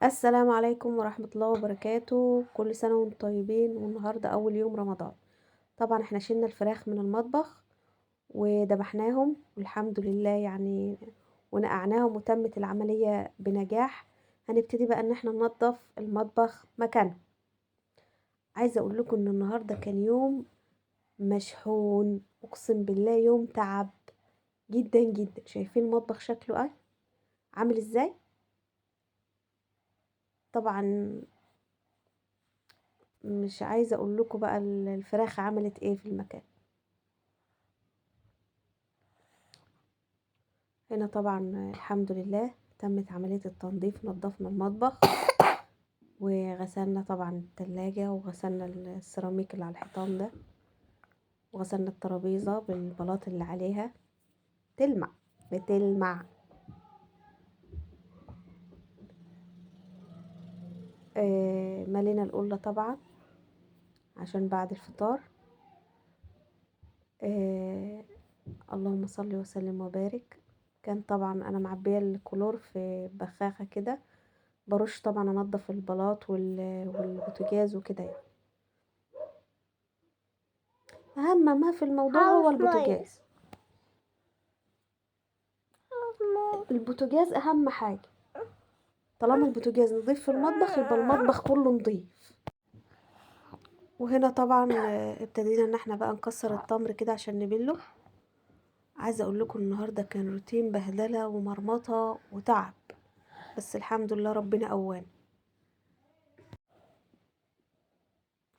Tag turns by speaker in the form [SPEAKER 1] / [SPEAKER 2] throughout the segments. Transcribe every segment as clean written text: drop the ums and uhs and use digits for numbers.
[SPEAKER 1] السلام عليكم ورحمة الله وبركاته. كل سنة وانتم طيبين. والنهاردة أول يوم رمضان. طبعا احنا شلنا الفراخ من المطبخ وذبحناهم والحمد لله يعني، ونقعناهم وتمت العملية بنجاح. هنبتدي بقى ان احنا ننظف المطبخ مكانه. عايزة اقول لكم ان النهاردة كان يوم مشحون، اقسم بالله يوم تعب جدا جدا. شايفين المطبخ شكله ايه عامل ازاي؟ طبعا مش عايزة اقول لكم بقى الفراخ عملت ايه في المكان. هنا طبعا الحمد لله تمت عملية التنظيف، نظفنا المطبخ وغسلنا طبعا التلاجة وغسلنا السيراميك اللي على الحيطان ده، وغسلنا الترابيزة بالبلاط اللي عليها تلمع بتلمع. ملينا القلة طبعا عشان بعد الفطار. اللهم صل وسلم وبارك. كان طبعا انا معبيه الكلور في بخاخه كده، برش طبعا انضف البلاط والبوتاجاز وكده يعني. اهم ما في الموضوع هو البوتاجاز. البوتاجاز اهم حاجة. طالما البوتاجاز نضيف في المطبخ يبقى المطبخ كله نضيف. وهنا طبعا ابتدينا ان احنا بقى نكسر التمر كده عشان نبله. عايزه اقول لكم النهارده كان روتين بهدله ومرمطه وتعب، بس الحمد لله ربنا قوانا.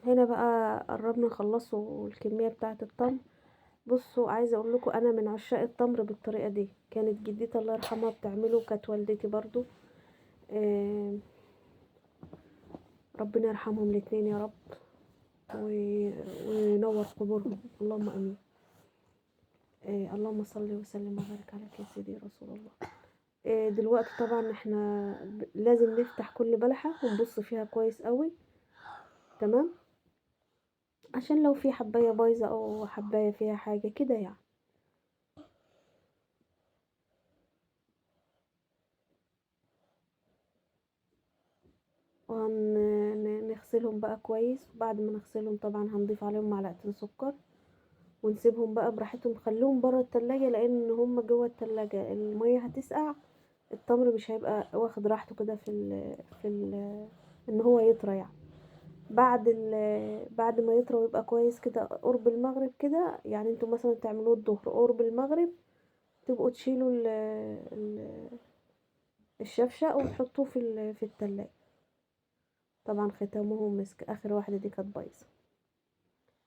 [SPEAKER 1] هنا بقى قربنا نخلصوا الكمية بتاعه التمر. بصوا عايزه اقول لكم انا من عشاق التمر بالطريقة دي. كانت جدتي الله يرحمها بتعمله، وكانت والدتي برضو. ربنا يرحمهم الاثنين يا رب وينور قبورهم، اللهم امين. اللهم صل وسلم وبارك على سيدي رسول الله. دلوقتي طبعا احنا لازم نفتح كل بلحة ونبص فيها كويس قوي، تمام، عشان لو في حباية بايظة او حباية فيها حاجة كده يعني. وهنغسلهم بقى كويس، وبعد ما نغسلهم طبعا هنضيف عليهم معلقتين سكر ونسيبهم بقى براحتهم. خلوهم بره التلاجة لان هم جوه التلاجة المية هتسقع، التمر مش هيبقى واخد راحته كده في ال ان هو يطرى يعني. بعد ما يطرى ويبقى كويس كده قرب المغرب كده، يعني انتوا مثلا تعملوه الظهر قرب المغرب تبقوا تشيلوا الشفشق وتحطوه في التلاجة. طبعا ختامهم مسك. اخر واحدة دي كانت بايظة.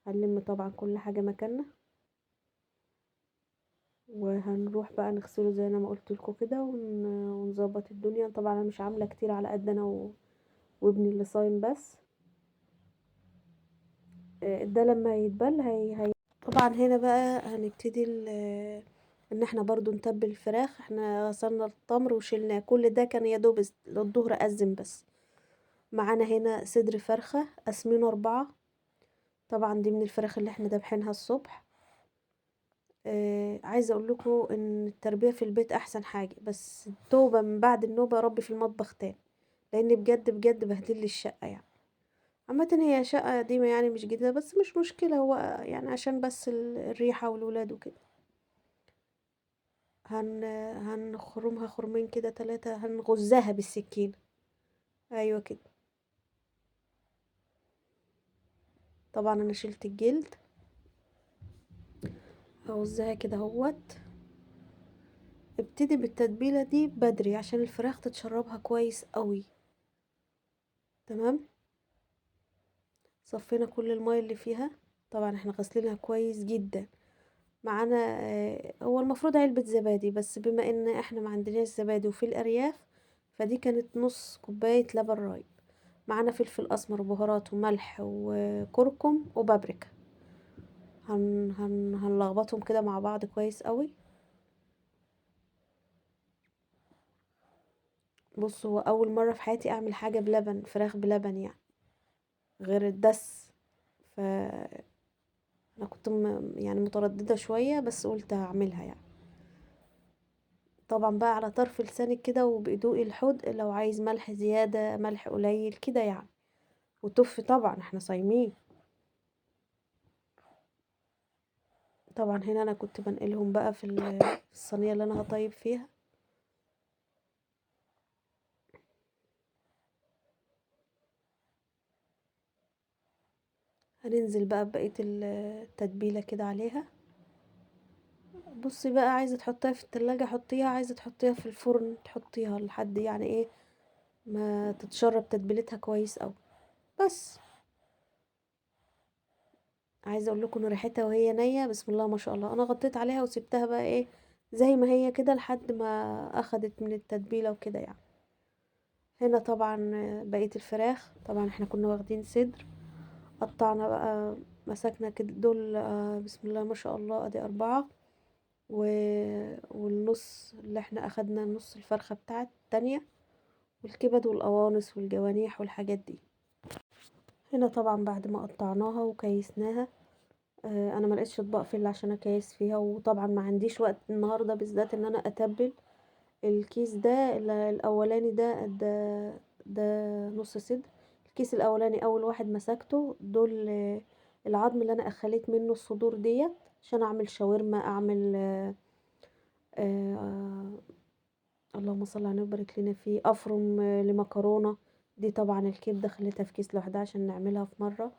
[SPEAKER 1] هنلم طبعا كل حاجة مكاننا وهنروح بقى نغسله زي انا ما قلت لكم كده ونظبط الدنيا. طبعا انا مش عامله كتير، على قد انا وابني اللي صايم بس. ده لما يتبل هي طبعا هنا بقى هنبتدي ان احنا برضو نتبل الفراخ. احنا غسلنا التمر وشلناه، كل ده كان يا دوب للظهر اذن بس. معانا هنا صدر فرخة قاسمينه 4، طبعا دي من الفراخ اللي احنا دابحينها الصبح. عايزه اقول لكم ان التربية في البيت احسن حاجة، بس التوبة من بعد النوبة ربي في المطبخ تاني، لان بجد بجد بهدل لي الشقة يعني. عامة هي شقه قديمة يعني مش جديدة، بس مش مشكلة، هو يعني عشان بس الريحة والولاد وكده. هنخرمها خرمين كده 3، هنغزها بالسكينة، ايوه كده. طبعا انا شلت الجلد، هغزها كده اهوت. ابتدي بالتتبيله دي بدري عشان الفراخ تتشربها كويس قوي، تمام. صفينا كل المية اللي فيها، طبعا احنا غسلينها كويس جدا. معانا هو المفروض علبة زبادي، بس بما ان احنا ما عندناش زبادي وفي الارياف فدي كانت نص كوباية لبن رايب. معانا فلفل اسمر وبهارات وملح وكركم وبابريكا. هنلخبطهم كده مع بعض كويس قوي. بصوا هو اول مرة في حياتي اعمل حاجة بلبن، فراخ بلبن يعني غير الدس، ف انا كنت يعني مترددة شوية بس قلت هعملها يعني. طبعا بقى على طرف لسانك كده، وبدوقي الحدق، لو عايز ملح زيادة ملح قليل كده يعني. وتف طبعا احنا صايمين. طبعا هنا انا كنت بنقلهم بقى في الصينية اللي انا هطيب فيها. هننزل بقى بقية التتبيلة كده عليها. بصي بقى، عايزة تحطيها في التلاجة حطيها، عايزة تحطيها في الفرن تحطيها لحد يعني ايه ما تتشرب تتبيلتها كويس اوي. بس عايزة اقول لكم ان ريحتها وهي نية بسم الله ما شاء الله. انا غطيت عليها وسبتها بقى ايه زي ما هي كده لحد ما اخدت من التتبيلة وكده يعني. هنا طبعا بقية الفراخ، طبعا احنا كنا واخدين صدر، قطعنا بقى مسكنا كده دول بسم الله ما شاء الله ادي 4، والنص اللي احنا اخدنا نص الفرخة بتاعت التانية، والكبد والقوانص والجوانح والحاجات دي. هنا طبعا بعد ما قطعناها وكيسناها، انا ما لقيتش اطباق فل عشان اكيس فيها، وطبعا ما عنديش وقت النهارده بالذات ان انا اتبل الكيس ده. الاولاني ده نص صدر، الكيس الاولاني اول واحد مسكته دول العظم اللي انا اخليت منه الصدور ديت عشان اعمل شاورما، اعمل اللهم صل على النبي وبارك لنا فيه، افرم لمكرونه. دي طبعا الكبده خليتها في كيس لوحدها عشان نعملها في مره،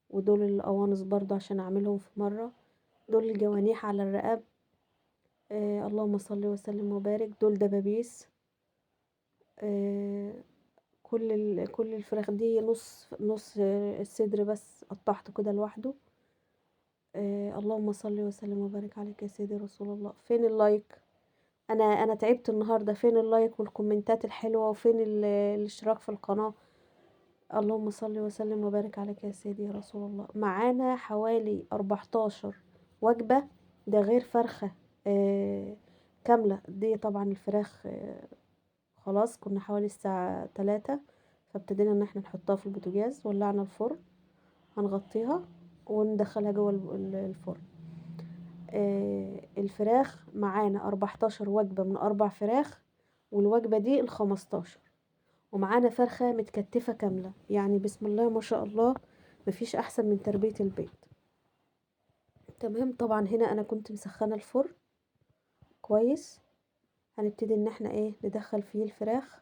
[SPEAKER 1] ودول القوانص برضو عشان اعملهم في مره، دول الجوانح على الرقاب، اللهم صل وسلم وبارك، دول دبابيس، كل الفراخ دي نص الصدر بس قطعته كده لوحده. اللهم صل وسلم وبارك عليك يا سيدي رسول الله. فين ال like؟ انا تعبت النهارده، فين ال like والكومنتات الحلوه، وفين الاشتراك في القناه؟ اللهم صل وسلم وبارك عليك يا سيدي يا رسول الله. معانا حوالي 14 وجبه، ده غير فرخه كامله. دي طبعا الفراخ خلاص كنا حوالي الساعه 3، فابتدينا ان احنا نحطها في البوتاجاز، ولعنا الفرن، هنغطيها وندخلها جوه الفرن. الفراخ معانا 14 وجبة من 4 فراخ، والوجبة دي 15، ومعانا فرخة متكتفة كاملة. يعني بسم الله ما شاء الله مفيش احسن من تربية البيت. تمام. طبعا هنا انا كنت مسخنة الفرن كويس، هنبتدي ان احنا ايه ندخل فيه الفراخ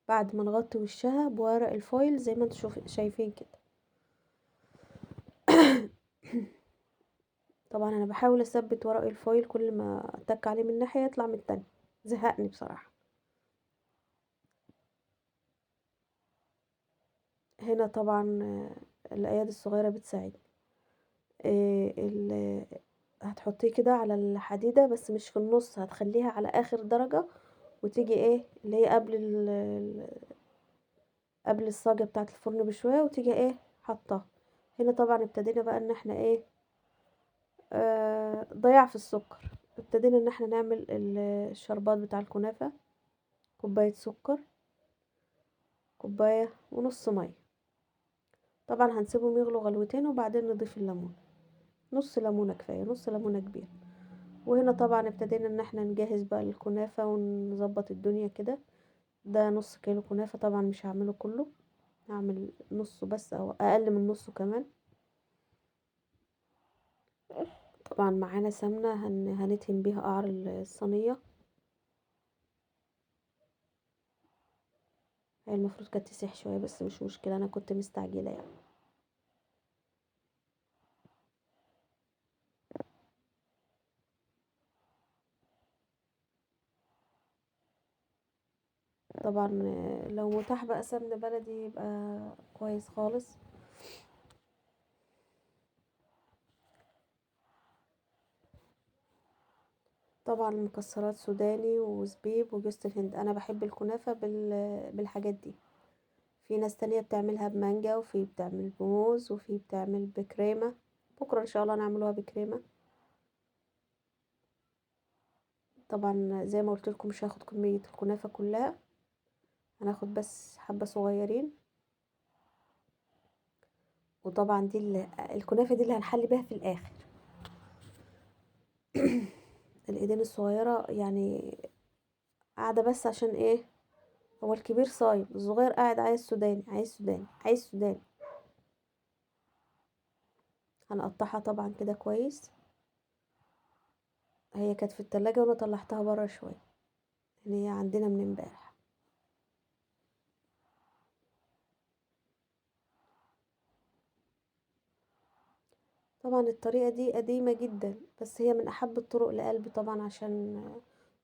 [SPEAKER 1] بعد ما نغطي وشها بورق الفويل زي ما انتوا شايفين كده. طبعا انا بحاول اثبت ورق الفويل، كل ما اتك عليه من ناحية يطلع من التانية، زهقني بصراحة. هنا طبعا الايادي الصغيرة بتساعدني. هتحطيه كده على الحديدة بس مش في النص، هتخليها على اخر درجة، وتيجي ايه اللي هي قبل الصاجة بتاعة الفرن بشوية، وتيجي ايه حطها. هنا طبعا ابتدينا بقى ان احنا ايه ضياع في السكر، ابتدينا ان احنا نعمل الشربات بتاع الكنافة. كوباية سكر، كوباية ونص مية. طبعا هنسيبهم يغلوا غلوتين وبعدين نضيف الليمون، نص ليمونة كفاية، نص ليمونة كبيرة. وهنا طبعا ابتدينا ان احنا نجهز بقى الكنافة ونظبط الدنيا كده. ده نص كيلو كنافة، طبعا مش هعمله كله، هعمل نصه بس او اقل من نصه كمان. طبعا معانا سمنة هندهن بيها قعر الصينية. هي المفروض كانت تسيح شوية بس مش مشكلة، انا كنت مستعجلة يعني. طبعا لو متاح بقى سمنة بلدي يبقى كويس خالص. طبعا مكسرات سوداني وزبيب وجوز الهند. انا بحب الكنافة بالحاجات دي. في ناس تانية بتعملها بمانجا، وفي بتعمل بموز، وفي بتعمل بكريمة. بكرة ان شاء الله نعملوها بكريمة. طبعا زي ما قلت لكم مش هاخد كمية الكنافة كلها، هناخد بس حبة صغيرين. وطبعا دي الكنافة دي اللي هنحلي بيها في الاخر. الايدين الصغيرة يعني قاعدة بس عشان ايه، هو الكبير صايم، الصغير قاعد عايز سوداني عايز سوداني عايز سوداني. هنقطعها طبعا كده كويس. هي كانت في التلاجة وانا طلعتها برا شوية، يعني هي عندنا من امبارح. طبعا الطريقة دي قديمة جدا، بس هي من احب الطرق لقلبي طبعا، عشان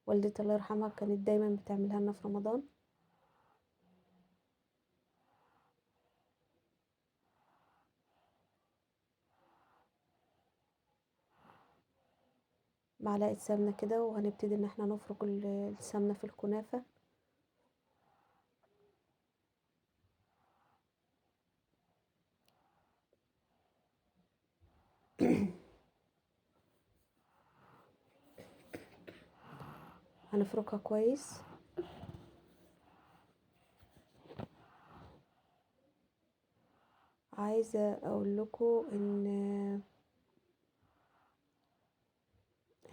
[SPEAKER 1] والدتي الله يرحمها كانت دايما بتعملها لنا في رمضان. معلقة سمنة كده، وهنبتدي ان احنا نفرك السمنة في الكنافة. هنفركها كويس. عايزة اقول لكم ان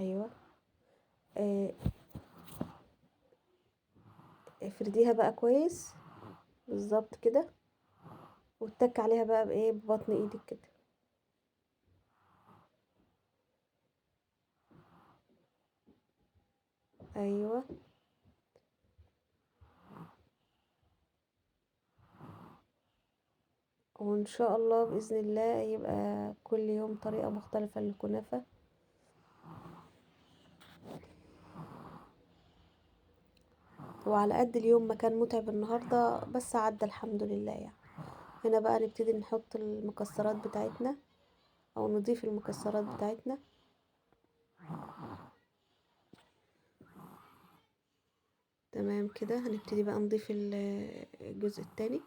[SPEAKER 1] ايوه افرديها بقى كويس بالظبط كده، واتك عليها بقى بايه، ببطن ايدك كده. ايوه وان شاء الله باذن الله يبقى كل يوم طريقه مختلفة للكنافه. وعلى قد اليوم ما كان متعب النهارده بس عدى الحمد لله يعني. هنا بقى نبتدي نحط المكسرات بتاعتنا، او نضيف المكسرات بتاعتنا. تمام كده. هنبتدي بقى نضيف الجزء التاني.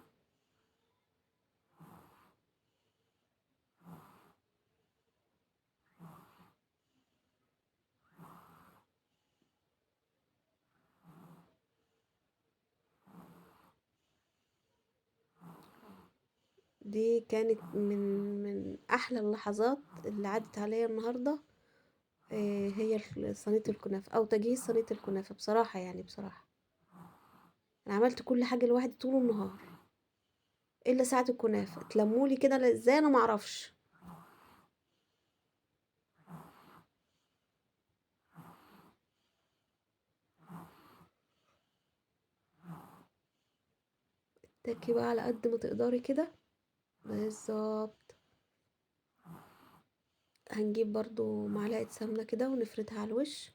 [SPEAKER 1] دي كانت من احلى اللحظات اللي عدت عليا النهارده، هي صينية الكنافه او تجهيز صينية الكنافه. بصراحة يعني بصراحة انا عملت كل حاجة لوحدي طول النهار الا ساعة الكنافه، اتلمولي كده ازاي انا معرفش. تكي بقى على قد ما تقدري كده بالظبط. هنجيب برضو معلقة سمنة كده ونفردها على الوش.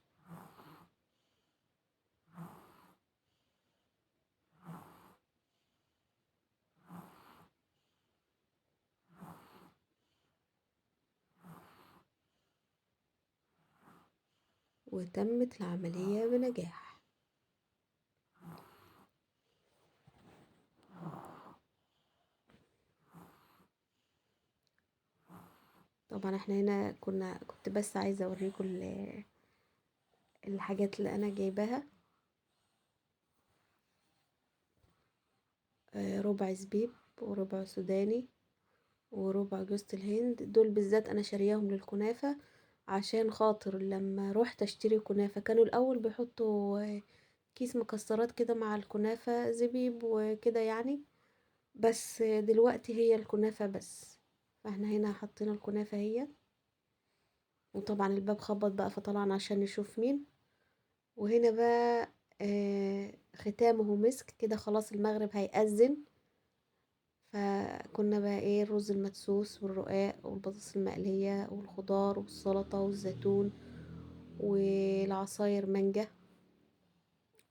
[SPEAKER 1] وتمت العملية بنجاح. طبعا احنا هنا كنت بس عايزة اوريكم الحاجات اللي انا جايباها. ربع زبيب وربع سوداني وربع جوزة الهند، دول بالذات انا شارياهم للكنافة عشان خاطر لما روحت اشتري كنافة كانوا الاول بيحطوا كيس مكسرات كده مع الكنافة زبيب وكده يعني، بس دلوقتي هي الكنافة بس. فاحنا هنا حطينا الكنافة هي، وطبعا الباب خبط بقى فطلعنا عشان نشوف مين. وهنا بقى ختامه مسك كده، خلاص المغرب هيأذن. فكنا بقى ايه، الرز المدسوس والرقاق والبطاطس المقلية والخضار والسلطة والزيتون والعصاير مانجا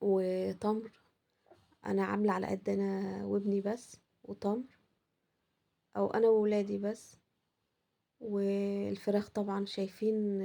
[SPEAKER 1] وتمر. انا عاملة على قد انا وابني بس، وتمر او انا وولادي بس. والفراخ طبعا شايفين